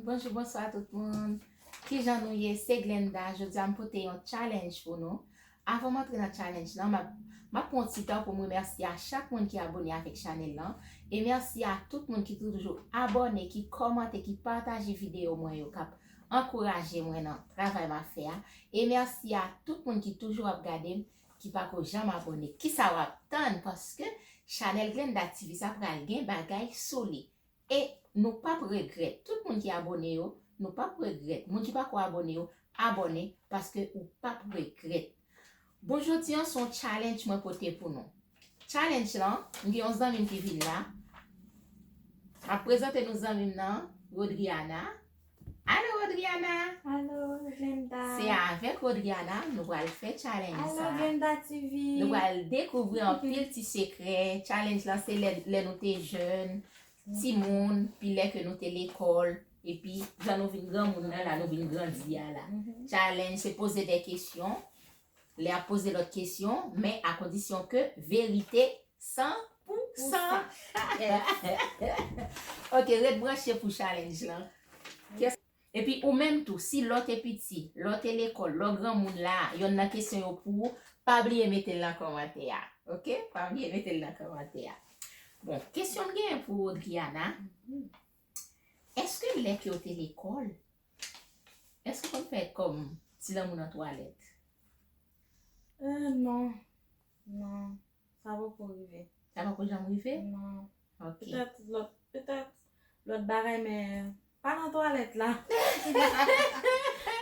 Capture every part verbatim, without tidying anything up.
Bonjou, bonswa tout moun. Kijan nou ye? Se Glenda. Jodi a m pote yon challenge pou nou. Avan m antre nan challenge lan, m ap, m ap pran yon ti tan pou m remèsye a chak moun ki abone avèk chanèl lan. E mèsi a tout moun ki toujou abone, ki kòmante, ki pataje videyo mwen yo, k ap ankouraje mwen nan travay m ap fè a. E mèsi a tout moun ki toujou ap gade m, ki pako janm abone. Kisa w ap tann? Paske chanèl Glenda T V sa pral gen bagay sou li. E nou p ap regrèt. Tout moun ki abone yo, nou p ap regrèt. Moun ki pako abone yo, abone, paske ou p ap regrèt. Bon, jodi a, se yon challenge mwen pote pou nou. Challenge lan, m gen yon zanmi m ki vin la. M ap prezante nou zanmi m nan, Rodriana. Alo, Rodriana! Alo, Glenda! Se avèk Rodriana nou pral fè challenge Alo, sa. Glenda T V! Nou pral dekouvri anpil ti sekrè. Challenge lan se lè, lè nou te jèn, timoun, pi lè ke nou te lekòl, epi jan nou vin granmoun nan la, nou vin grandi a la. Mhm. Challenge se poze de kesyon. Lè ap poze lòt kesyon, men a kondisyon ke verite san pou san. Pou san. Ok, ret branche pou challenge lan. Epi ou menm tou, si lè w te piti, lè w te lekòl, lè w granmoun la, yonn nan kesyon yo pou ou, pa bliye mete l nan kòmantè a. Ok? Pa bliye mete l nan kòmantè a. Bon, kesyon m genyen pou Rodriana. Mhm. Èske lè ke w te lekòl, èske w konn fè kòm ti lanmou nan twalèt? Euh, non. Non. Sa poko rive. Sa pako janm rive? Non. Ok. Petèt lòt, petèt lòt bagay, men pa nan twalèt la.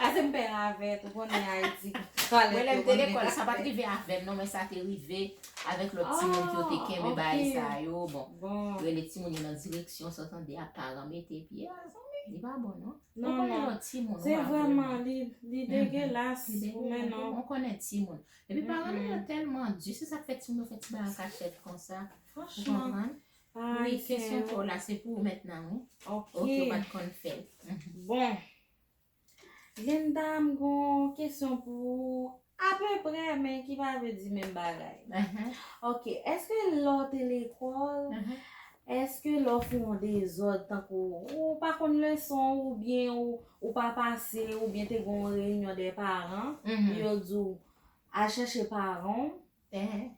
Ase m pè ravèt, ou konnen Ayiti, twalèt Mwen, lè m te lekòl, sa pa t rive avè m, non, men sa te rive avèk lòt timoun ki yo te kenbe bagay sa yo. Bon, rele timoun yo nan direksyon, sa w tande a, paran mete pye a, zanmi. Li pa bon, non. Ou konnen lòt timoun, ou pa vle. Se vrèman, li, li degelas, men non. Ou konnen timoun. Epi paran nou yo tèlman di, se sa k fè timoun yo fè ti bagay an kachèt konsa. Ou konprann? Wi, kesyon pa w la, se pou ou mentnan, wi. Ok. Ok, ou pa t konn fè l. Mhm. Bon. Glenda, m gon kesyon pou ou apeprè, men ki pa vle di menm bagay. Mhm. Ok, èske lè w te lekòl, mhm, èske lè w fè yon dezòd, tankou ou pa konn leson, oubyen ou, ou pa pase, oubyen te gon reyinyon de paran, mhm, yo di w al chèche paran w, mhm,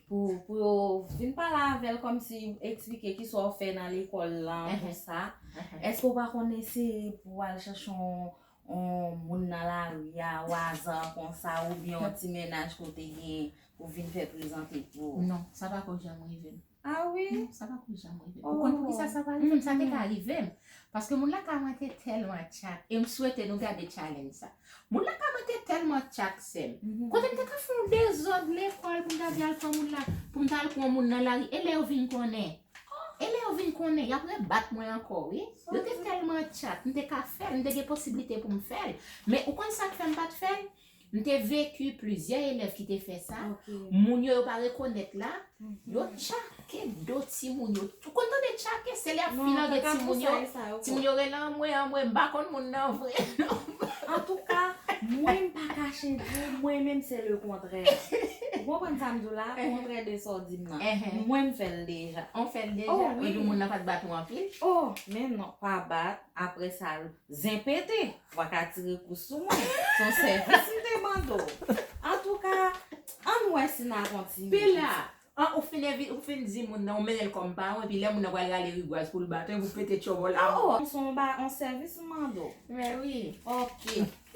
pou, pou yo vin pale avè l, kòmsi eksplike kisa w fè nan lekòl lan, mhm, konsa. Mhm. Èske w pa konn eseye pou w al chèche yon, yon moun nan lari a, o aza konsa, oubyen yon ti mennaj ke w te gen pou vin fè prezante pou ou? Non, sa pako janm rive m. Ah wi? Non, sa pako janm rive m. Oh. Ou konn poukisa sa pa rive m? Sa te ka rive m. Paske moun la ka mwen te tèlman tchak. E m swete nou gade challenge sa. Moun la ka mwen te tèlman tchak, sè m. Mhm. Kote m te ka fè yon dezòd lekòl pou m ta di al pran moun la, pou m ta al pran moun nan lari. E lè yo vin konnen? E lè yo vin konnen, y ap rebat mwen ankò, wi. Yo te tèlman tchak, m te ka fè l, m te gen posiblite pou m fè l. Men ou konn sa k fè m pa t fè l? M te veki plizyè elèv ki te fè sa. Ok. Moun yo, yo pa rekonèt la. Mhm. Yo tchake do timoun yo. Ou konn tande tchake, se lè y ap fin lage timoun yo. Timoun yo rele anmwe, anmwe, m pa konn moun nan vre, non. Antouka, mwen, m pa kache di w, mwen menm, se le kontrè. Ou konprann sa m di w la? Kontrè de sa w di m nan. Mwen, m fè l deja. Ou fè l deja? Oh, wi. Epi moun nan pa t bat ou anpil? Oh, men non, pa bat. Apre sa, zen pete, w a ka tire kou sou mwen. Se yon sèvis m te mande w. Antouka, ann wè si n a kontinye. Pila, an, ou fin envi-, ou fin di moun nan, ou mennen l kòm paran, epi lè moun nan pral rale rigwaz pou l bat ou, epi w pete tchòbòl la. Oh, se yon ba-, yon sèvis m mande w. Men wi. Ok.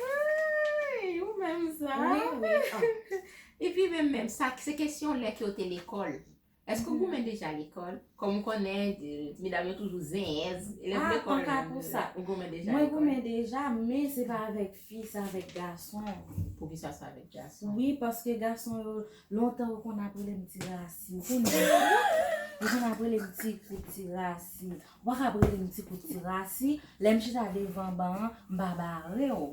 Ay, ou menm sa. Wi, wi. Epi menm, menm, sa, se kesyon lè ke w te lekòl. Èske w goumen deja lekòl? Kòm ou konnen, eh, medam yo toujou zenyèz, elèv lekòl, ou goumen deja lekòl? Mwen goumen deja, men se pa avèk fi, se avèk gason. Poukisa se avèk gason? Wi, paske gason yo, lontan yo konn ap rele m ti rasi. Ou konnen, yo konn ap rele m ti kout ti rasi. Ou pa ka ap rele m ti kout ti rasi, lè m chita devan ban an, m pa bare w.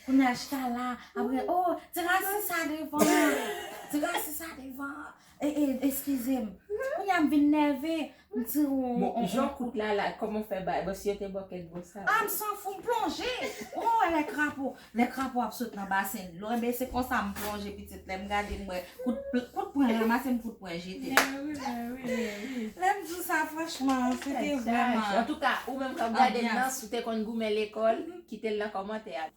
Kounye a chita la, apre, oh, ti rasi sa devan an. Trase sa devan. E, e, eskize m. Kounye a m vin nève. M tire yon, Bon, yon, jan yon kout la la, kòman w fè bay? Bon, si yo te ba w kèk bon sa. Ah, m san fou, m plonje. Ou konn wè lè krapo, lè krapo ap sot nan basen dlo, enben se konsa m plonje pitit, lè m gade m wè kout pl- kout pwen ranmase m, kout pwen jete. Mèwi, mèwi, mèwi. Lè m di w sa franchman, se te vrèman. Antouka, ou menm k ap gade m nan, Anbyans. Si w te konn goumen lekòl, kite l nan kòmantè a.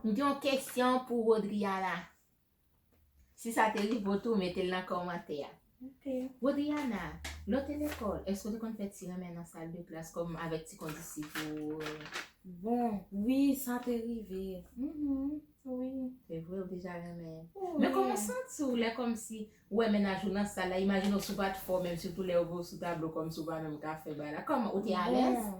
M gen yon kesyon pou Rodriana. Si sa te rive w tou, mete l nan kòmantè a. Ok. Rodriana, lè w te lekòl, èske w te konn fè ti renmen nan sal de klas kòm avèk ti kondisip ou? Bon, wi, sa te rive. Mhm, wi. Se vre, ou deja renmen. Wi. Men kòman w santi w lè kòmsi ou wè mennaj ou nan sal la, imajine w si w pa t fò, menm sitou lè yo voye w sou tablo kòmsi w pa menm ka fè bagay la. Kòman, ou te alèz? Bon,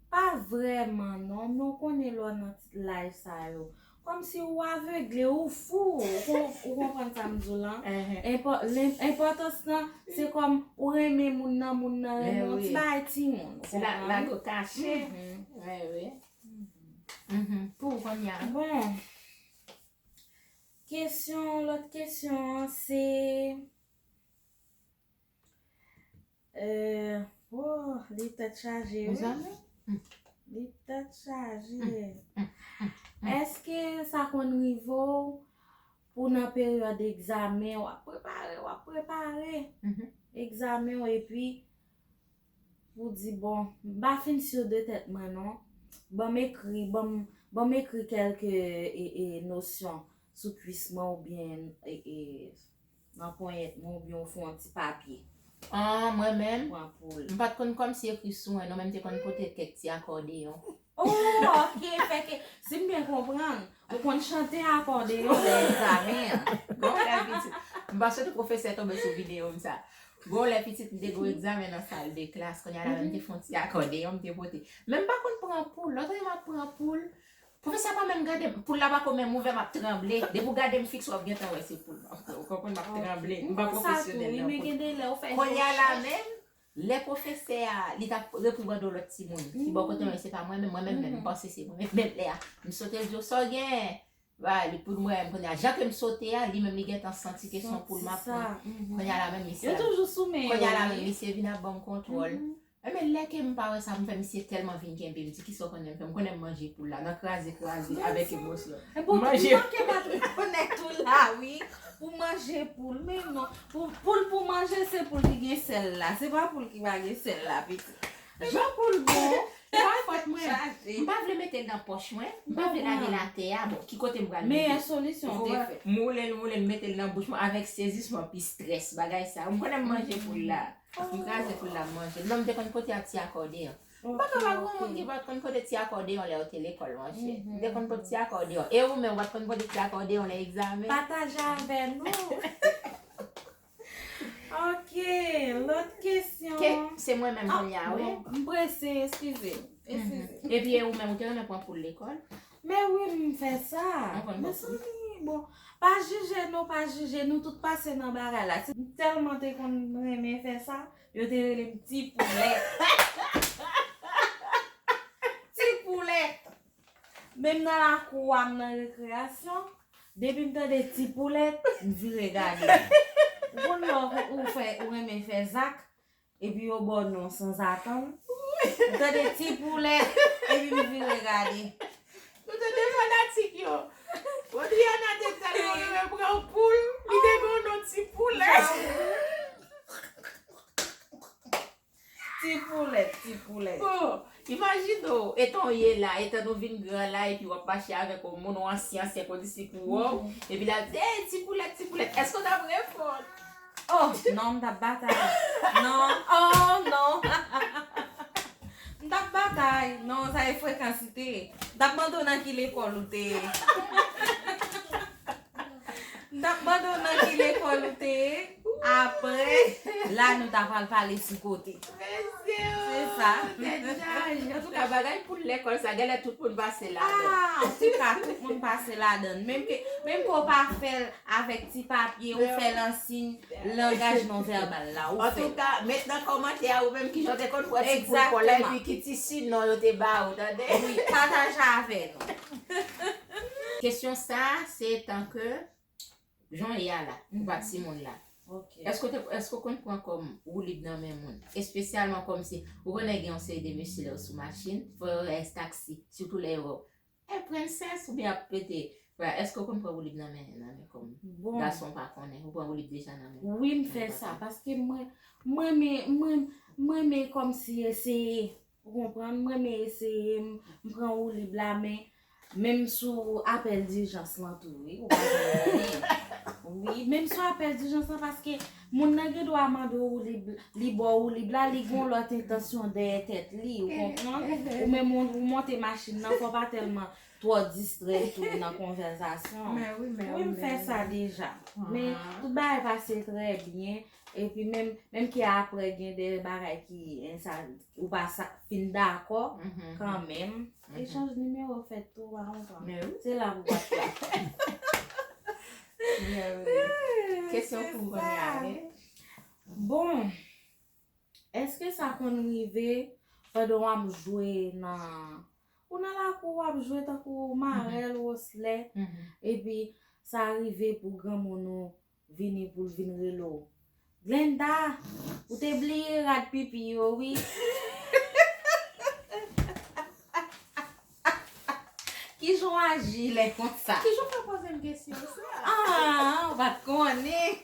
pa vrèman non, men w konnen lè w nan ti laj sa yo. Kòmsi ou avegle, ou fou. Ou kon- ou konprann sa m di w lan? Enhen. Enpò- len- Enpòtans lan, se kòm ou renmen moun nan, moun nan renmen w, ti bagay timoun. Se la, lage w kache. Wi, wi. Mhm. Pou ou kounye a. Bon. Kesyon, lòt kesyon an, se. Euh, oh, li tèt chaje, wi. Mezanmi. Li tèt chaje. Èske sa konn rive w pou nan peryòd egzamen, w ap prepare, w ap prepare Mhm. egzamen w, epi pou di, bon, m pa fin si de tèt mwen, non. Ban m ekri, ban m, ban m ekri kèlke e, e, nosyon sou kwis mwen oubyen e, e, nan ponyèt mwen oubyen w fè yon ti papye. Ah, mwen menm, Pran poul. M pa t konn kòmsi ekri sou mwen, non, men m te konn pote kèk ti akòdeyon. Oh, ok, fè ke, si m byen konprann, ou konn chante akòdeyon lè egzamen an. Gon lè pitit. M pa swete pwofesè tonbe sou videyo m sa. Gon lè pitit m te gen egzamen nan sal de klas, kounye a la menm m te fè yon ti akòdeyon, m te pote. Men m pa konn pran poul, lòt lè m ap pran poul, pwofesè a pa menm gade m, poul la pa ko menm ouvè, m ap tranble. Depi w gade m fiks, w ap gentan wè se poul m ap pran. Ou konprann, m ap tranble. M pa pwofesyonèl nan poul. Kounye a la menm, lè pwofesè a, li t ap reprimande yon lòt timoun ki bò kote mwen, se pa mwen menm, mwen menm, menm, m panse se mwen menm, menm lè a, m sote, l di w, "Sa w gen?" Ba, li poul mwen, m kounye a, jan ke m sote a, li menm li gentan santi ke se yon poul m ap pran. Kounye a la menm misye. Yo toujou sou men yo. Kounye a la menm misye vin ap ban m kontwòl. Enben, lè ke m pa wè sa pou m fè, misye tèlman vin kenbe m, di, "Kisa w konnen m fè?" M konnen m manje poul la, nan kraze, kraze, avèk emosyon. Manje. Manke pa t rekonèt ou la, wi. Pou manje poul, men non. Pou, poul pou manje, se poul ki gen sèl la. Se pa poul ki pa gen sèl la, pitit. Jan poul bon, se pa fòt mwen. M pa vle mete l nan pòch mwen, m pa vle lage l atè a, bon, ki kote m pral mete l? Meyè solisyon w te fè. M woule l, m woule l, m mete l nan bouch mwen avèk sezisman pi strès, bagay sa. M konnen m manje poul la. M kraze poul la, m manje l. Non, m te konn pote a ti akòdeyon. M pa ka pa gen yon moun ki pa t konn pote ti akòdeyon lè yo te lekòl, monchè. M te konn pote ti akòdeyon. E ou menm, ou pa t konn pote ti akòdeyon lè egzamen? Pataje avè nou. Ok, lòt kesyon. Ke, se mwen menm kounye a, wi. M prese, eskize m. Eskize. Epi e ou menm, ou te renmen pran poul lekòl? Men wi, m fè sa. Mezanmi, bon, pa jije nou, pa jije nou, tout pase nan bagay la. M tèlman te konn renmen fè sa, yo te rele m ti poulèt. Ti poulèt. Menm nan lakou a, m nan rekreyasyon, depi m tande ti poulèt, m vire gade. Ou konn lè ou, ou fè, ou renmen fè zak, epi yo ba w non sanzatann. M tande ti poulèt, epi m vire gade. Nou te de fanatik yo. Rodriana te tèlman renmen pran poul, li te ba w non ti poulèt. Ti poulèt, ti poulèt. Bon, imajine w, etan w ye la, etan nou vin gran la, epi w ap mache avèk yon moun, yon ansyen, ansyen kondisip ou wè w, epi l ap di, "Ey, ti poulèt, ti poulèt," èske w t ap reponn? Oh, non, m t ap batay. Non, oh, non. M t ap batay. Non, sa e frekansite. M t ap mande w nan ki lekòl ou te ye. M t ap mande w nan ki lekòl ou te ye. Apre, la nou ta pral pale sou kote. Se sa. Antouka, bagay poul lekòl sa, genlè tout moun pase ladan. Ah, antouka, tout moun pase ladan. Menm ke, menm ke w pa fè l avèk ti papye, ou fè l an siy langaj non vèbal la, ou fè l. Antouka, met nan kòmantè a ou menm kijan w te konn pran ti poul lekòl la, epi ki ti sinon yo te ba ou, tande? Wi, pataje avè nou. Kesyon sa, se tanke jan w ye a la, ou pa timoun la. Èske w te, èske w konn pran kòm woulib nan men moun? Espesyalman kòmsi, ou konnen gen yon seri de mesye lè yo sou machin, fò yo rès taksi, sitou lè yo, hey princess, oubyen ap pete. Voilà, èske w konn pran woulib nan men, nan men kòm gason pa konnen, ou pran woulib deja nan men? Wi, m fè sa, paske mwen, mwen renmen, mwen, mwen renmen kòmsi eseye, ou konprann? Mwen renmen eseye, m, m pran woulib la, men menm sou apèl dijans lan tou, wi, ou pa janm konnen. Wi, menm sou apèl dijans lan, paske moun nan gen dwa mande w woulib, li ba w woulib la, li gen yon lòt entansyon dèyè tèt li, ou konprann? Ou menm ou, ou monte machin nan, fò w pa tèlman twò distrè tou nan konvèsasyon. Wi, m fè sa deja. Men tout bagay pase trè byen. Epi menm, menm ke apre gen de bagay ki, en, sa, ou pa sa, fin dakò, kanmenm, echanj nimewo fèt tou, ou pa konprann. Se la pou bat la. Kesyon pou kounye a, wi. Bon, èske sa konn rive pandan w ap jwe nan, ou nan lakou, w ap jwe tankou marèl, woslè, epi sa rive pou granmoun ou vini pou l vin rele w, Glenda, ou te bliye rad pipi yo, wi. Kijan w aji lè konsa? Kijan w fè poze m kesyon sa? Ah, ou pa t konnen.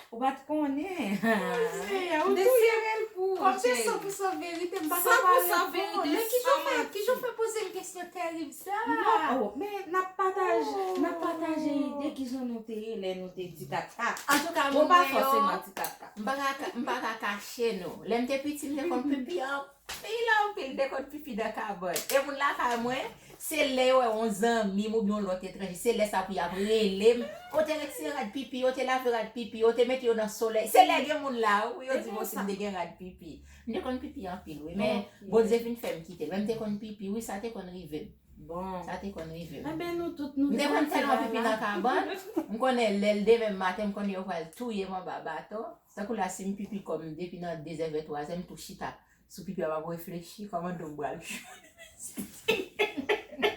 Ou pa t konnen. Monchè, ou te touye m. Kòm se san pou san verite, m pa ka pa reponn. Men kijan w fè, kijan w fè poze m kesyon tèrib sa? Non, oh, men n ap pataje, n ap pataje ide kijan nou te ye lè nou te ti katka. Antouka, bon, pa fòseman ti katka. M pa ka, m pa ka kache nou. Lè m te piti, m te konn pipi anpil, anpil, m te konn pipi nan kabann. E moun lakay mwen, se lè yo wè yon zanmi m oubyen yon lòt etranje, se lè sa pou y ap rele m. Ou te retire rad pipi yo, te lave rad pipi yo, te mete yo nan solèy. Se lè gen moun la, wi, yo di m osi m te gen rad pipi. M te konn pipi anpil, wi, men Bondye vin fè m kite l. Men m te konn pipi, wi, sa te konn rive m. Bon. Sa te konn rive m. Enben, nou tout, nou te konn tèlman pipi nan kabann, m konnen lè l demen maten, m konnen yo pral touye m anba baton. Tankou la, si m pipi kòm depi nan de zè, vè twa zè, m tou chita sou pipi a, m ap reflechi kòman do m pral cho demen si Dye vle.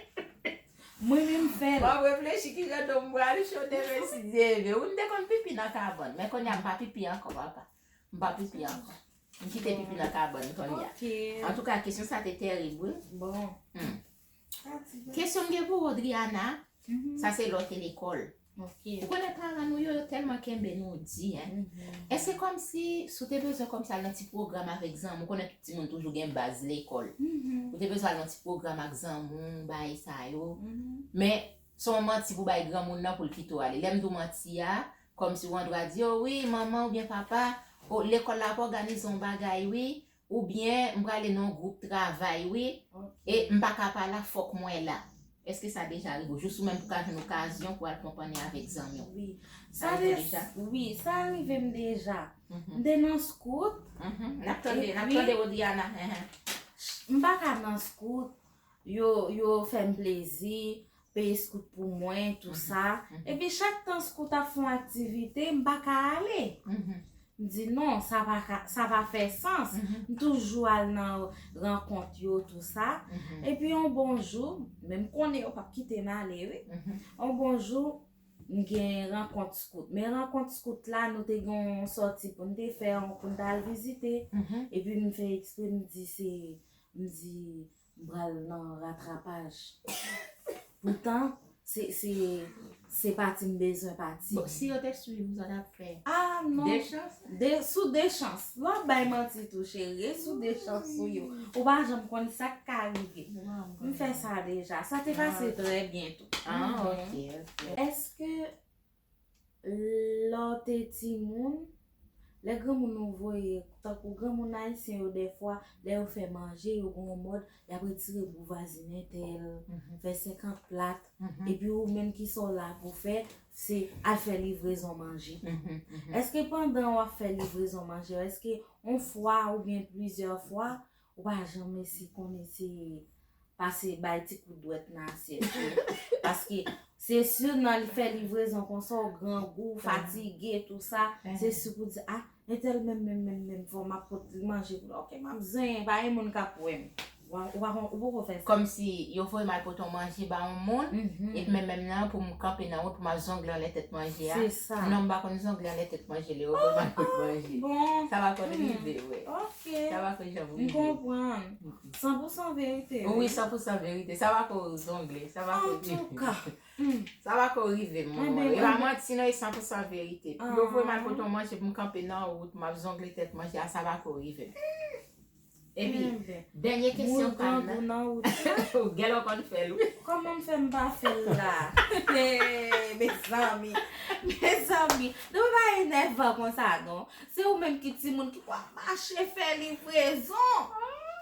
Mwen menm fè l. M ap reflechi kijan do m pral cho demen si Dye vle. Wi, m te konn pipi nan kabann, men kounye a m pa pipi ankò, papa. M pa pipi ankò. M kite pipi nan kabann kounye a. Antouka, kesyon sa te tèrib, wi. Bon. Kesyon m gen pou Rodriana, sa se lè w te lekòl. Ou konnen paran nou yo, yo tèlman kenbe nou di, en. Èske kòmsi, si w te bezwen kòmsi al nan ti pwogram avèk zanmi, ou konnen tout timoun toujou gen baz lekòl. Ou te bezwen al nan ti pwogram ak zanmi w, bagay sa yo. Men, se yon manti pou bay granmoun nan pou l kite w ale. Lè m di w manti a, kòmsi w andwa di, o wi, manman oubyen papa, o, lekòl la ap òganize yon bagay, wi. Oubyen m prale nan yon gwoup travay, wi, e m pa ka pa la, fòk mwen la. Èske sa deja rive w? Jis ou menm pou ka jwenn okazyon pou al pran panne avèk zanmi w. Wi. Sa rive w deja? Wi, sa rive m deja. M te nan scout. N ap tande, n ap tande, Rodriana. M pa ka nan scout. Yo, yo fè m plezi, peye scout pou mwen, tou sa. Epi chak tan scout ap fè yon aktivite, m pa ka ale. M di non, sa pa ka, sa pa fè sans. M toujou al nan rankont yo, tou sa. Epi yon bon jou, men m konnen yo p ap kite m ale, wi. Yon bon jou, m gen rankont scout. Men rankont scout la, nou te gen yon sòti pou n te fè, pou n t al vizite. Epi m fè ekspre, m di se, m di, m pral nan ratrapaj. Poutan, se, se, se pati m bezwen pati. Bon, si yo te swiv ou, sa t ap fè? Ah, non. De chans? De, sou de chans. W ap bay manti tou, cheri. E sou de chans ou yo. Ou pa janm konn sa k ka rive. M fè sa deja. Sa te pase trè byen tou. Ah, ok, ok. Èske Lè w te timoun, lè granmoun ou voye, tankou granmoun ayisyen yo dèfwa, lè yo fè manje, yo gen yon mòd, y ap retire bou vwazin entèl, fè senkant plat, epi ou menm ki sa w la pou fè, se al fè livrezon manje. Èske pandan w ap fè livrezon manje, èske yon fwa oubyen plizyè fwa, ou pa janm esi konn esi pase bay ti kout dwèt nan asyèt yo. Paske se si nan li fè livrezon konsa, ou grangou, fatige, tou sa, se si pou di, ah, entèl menm, menm, menm, menm, fò m ap pot li manje pou li. Ok, m ap zenyen, pa gen moun k ap wè m. Ou pa, ou pa, ou poko fè sa. Kòmsi yo voye m al pote yon manje ba yon moun, epi men menm nan pou m kanpe nan wout pou m al zongle anlè tèt manje a. Se sa. Non, m pa konn zongle anlè tèt manje lè yo voye m al pote manje. Bon. Sa pa konn rive, wè. Ok. Sa pa konn janm M rive. Konprann. San pou san verite. Wi, san pou san verite. Sa pa konn zongle. Sa pa konn Antouka. Sa pa konn rive, mwen. Enben, E pa enben. Manti, non, e san pou san verite. Pou yo voye m al pote yon manje pou m kanpe nan wout, m ap zongle tèt manje a, sa pa konn rive. Epi, Enben. Dènye kesyon Moun pa grangou nan wout. Ou gen lè w konn fè l, wi. Kòman m fè m pa fè l la? Hey, mezanmi. Mezanmi. Nou pa enèvan konsa, non. Se ou menm ki timoun ki pral mache fè livrezon.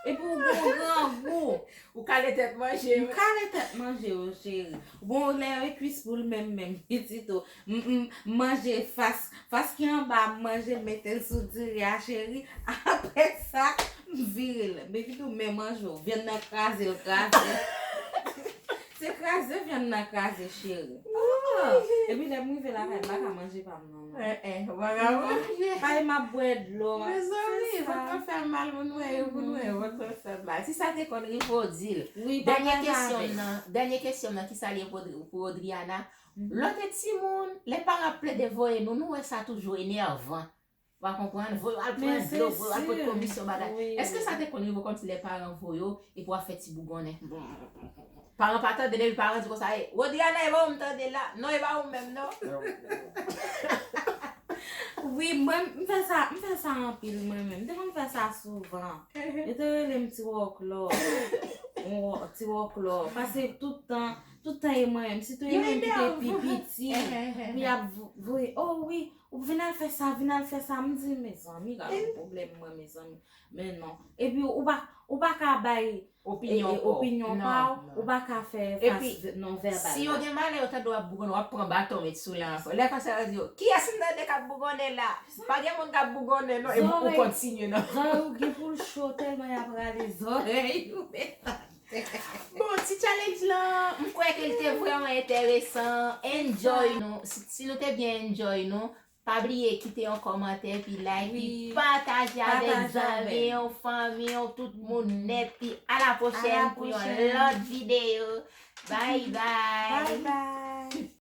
Epi ou gon grangou. Ou kale tèt manje. Ou kale tèt manje yo, cheri. Bon, lè yo kwis poul menm menm, pitit ou. M, m, manje fas, fas ki anba, m manje l, mete l sou diri a, cheri. Apre sa, m vire l. M evite w men manje w. Vyann nan kraze, l kraze. Se kraze vyann nan kraze, cheri. Ah, epi lè m rive lakay, m pa ka manje pa m non, non. Eh, eh, ou pa ka manje. Pale m ap bwè dlo. Mezanmi, Se sa. Vant mwen fè m mal, moun wè yo, moun wè yo, vant mwen fè m mal. Si sa te konn rive w, di l. Wi, Dènye pataje kesyon avè m. Nan, dènye kesyon nan, ki sa l ye pou Rodri- pou Rodriana? Lè w te timoun, lè paran ap plede voye nou, nou wè sa toujou enèvan. Ou pa konprann? Voye w al pran Men se dlo, voye w al pran sir. Komisyon bagay. Wi. Èske sa te konn rive w kòmsi lè paran voye w epi w ap fè ti bougonnen? Paran pa tande, depi paran di konsa, "E, Rodriana, e pa ou m tande la? Non, e pa ou menm, non." Wi, mwen, m fè sa, m fè sa anpil, mwen menm. M te konn fè sa souvan. Yo te rele m ti wòklò. Yon wò- ti wòklò. Pase tout tan, tout tan e mwen menm. Sitou e Yo mwen menm ki te enèvan. Pi piti. Pou y ap vo- voye, "Oh wi, ou vin al fè sa, vin al fè sa." M di, "Mezanmi, gade yon pwoblèm mwen, mezanmi." Men non. Epi ou pa, ou pa ka bay Opinyon e- e- pa w. Opinyon Non, pa w, non. ou pa ka fè Epi, fas non vèbal. Si yo gen malè, yo tande w ap bougonnen, w ap pran baton met sou la ankò. Lè konsa yo di yo, "Kiyès m tande k ap bougonnen la?" Pa gen moun k ap bougonnen, non. E ou Zòrèy- kontinye, non. Zòrèy ou gen pou l cho tèlman y ap rale zòrèy ou. Bon, ti challenge lan, m kwè ke l te vrèman enteresan. Enjoy nou. Si, si nou te byen enjoy nou, pa bliye kite yon kòmantè, pi like, pi Wi. Pataje avèk Pataje zanmi avèk. Yo, fanmi yo, tout moun nèt, pi a la pwochèn pou yon pwochèn. Lòt videyo. Bye bye. Bye bye.